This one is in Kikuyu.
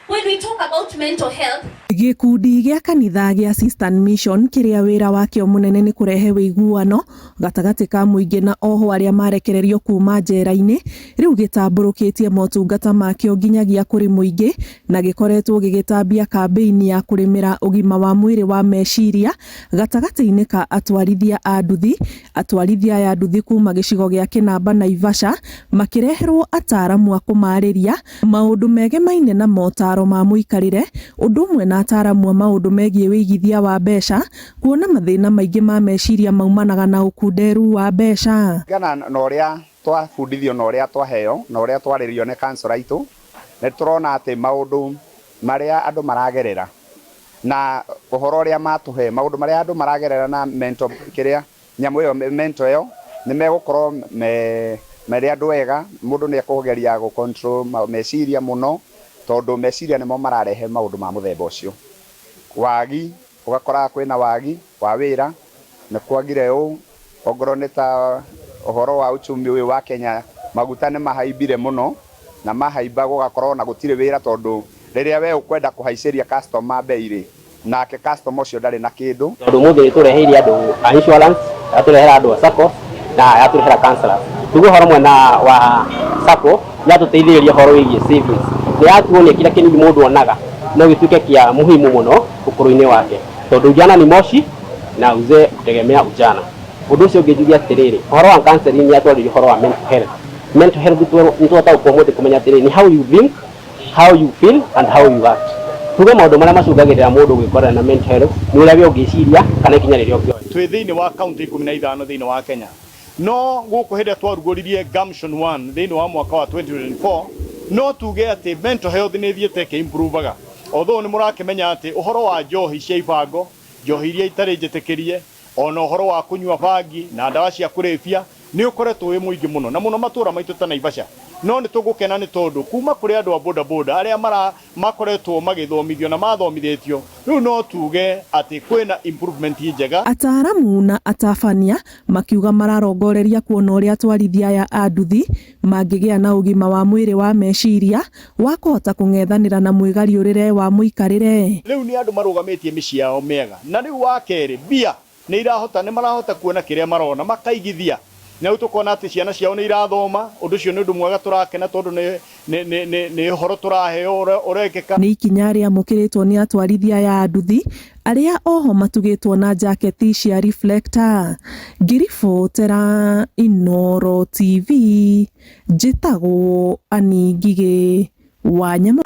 When we talk about mental health, Gĩkundi gĩa kanitha gĩa Sistan Mission kĩrĩa wĩra wakĩo mũnene nĩ kũrehe wĩiguano gatagatĩ ka mũingĩ na ohwo arĩa marekererio kuma njera-inĩ, rĩu gĩtambũrũkĩtie motungata makĩo nginyagia kũrĩ mũingĩ na gĩkoretwo gĩgĩtambia kambĩini ya kũrĩmĩra ũgima wa mwĩrĩ wa meciria gatagatĩ-inĩ ka atwarithia a nduthi. Atwarithia aya a nduthi kuma gĩcigo gĩa Kĩnamba Naivasha makĩreherwo ataramu a kũmarĩria maũndũ megemaine na motaro ma mũikarĩre ũndũ ũmwe na ataramu a maũndũ megiĩ wĩigithia wa mbeca kuona mathĩna maingĩ ma meciria maumanaga na ũkunderu wa mbeca. Kũringana na ũrĩa twabundithio na ũrĩa twaheo na ũrĩa twarĩrio nĩ councillor aitũ, nĩ tũrona atĩ maũndũ marĩa andũ maragerera na ũhoro ũrĩa matũhe, maũndũ marĩa andũ maragerera na mental kĩrĩa nyamũ ĩyo mental ĩyo nĩ megũkorwo me marĩ andũ ega. Mũndũ nĩ ekũgeria gũ control meciria mũno, tondũ meciria nĩmo mararehe maũndũ ma mũthemba ũcio. Wagi, ũgakora kwĩna wagi wa wĩra, nĩ kwagire ũũ, ongorwo nĩ ta ũhoro wa uchumi ũyũ wa Kenya, maguta nĩ mahaimbire mũno, na mahaimba gũgakorwo na gũtirĩ wĩra, tondũ rĩrĩa we ũkwenda kũhaicĩria customer bei rĩ, nake customer ũcio ndarĩ na kĩndũ. Tondũ ũmũthĩ nĩ tũreheire andũ a insurance, yatũrehera andũ a SACCO na yatũrehera counselors. Tuge ũhoro mwena wa SACCO nĩ yatũteithĩrĩria ũhoro wĩgiĩ savings, nĩ yatuonia kĩrĩa kĩnini mũndũ onaga no gĩtuĩke kĩa muhimu mũno ũkũrũ-inĩ wake, tondũ ujana ni moshi na uzee hutegemea ujana. Ũndũ ũcio ũngĩ njuge atĩrĩrĩ, ũhoro wa counseling nĩ yatwarĩria ũhoro wa mental health. Mental health nĩ twataũkwo ũmũthĩ kũmenya atĩrĩrĩ, nĩ how you think, how you feel and how you act. Tuge maũndũ marĩa macũngagĩrĩra mũndũ gwĩkorera na mental health nĩ ũrĩa we ũngĩciria kana ikinya rĩrĩa ũngĩoya. Twĩ thĩinĩ wa kaunti 15 thĩinĩ wa Kenya, no gũkũ hĩndĩ ĩrĩa twarugũririe Gamtion 1 thĩinĩ wa mwaka wa 2024, no tuge atĩ mental health nĩ ĩthiĩte ĩkĩ-improvaga, although nĩ mũrakĩmenya atĩ ũhoro wa njohi cia ibango, njohi iria itarĩ njĩtĩkĩrie, ona ũhoro wa kũnyua bangi na ndawa cia kũrebia nĩ ũkoretwo wĩ mũingĩ mũno na mũno matũra maitũ ta Naivasha. No nĩ tũgũkena nĩ tondũ kuma kũrĩ andũ a boda boda arĩa mara makoretwo magĩthomithio na mathomithĩtio, rĩu no tuge atĩ kwĩna improvement njega. Ataaramu na atabania makiuga mararongoreria kuona ũrĩa atwarithia aya a nduthi mangĩgĩa na ũgima wa mwĩrĩ wa meciria wa kũhota kũng'ethanĩra na mwĩgariũrĩre wa mũikarĩre. Rĩu nĩ andũ marũgamĩtie mĩciĩ yao mĩega, na rĩu wa kerĩ mbia nĩ irahota, nĩ marahota kuona kĩrĩa marona makaigithia, na rĩu tũkona atĩ ciana ciao nĩ irathoma. Ũndũ ũcio nĩ ũndũ mwega, tũrakena tondũ nĩ nĩ nĩ nĩ nĩ ũhoro tũraheo ũrekĩka. Nĩ ikinya rĩamũkĩrĩtwo nĩ atwarithia aya a nduthi arĩa oho matugĩtwo na jaketi cia reflector. Ngĩribotera Inooro TV, njĩtagwo Annie Ngigĩ wa Nyamũ.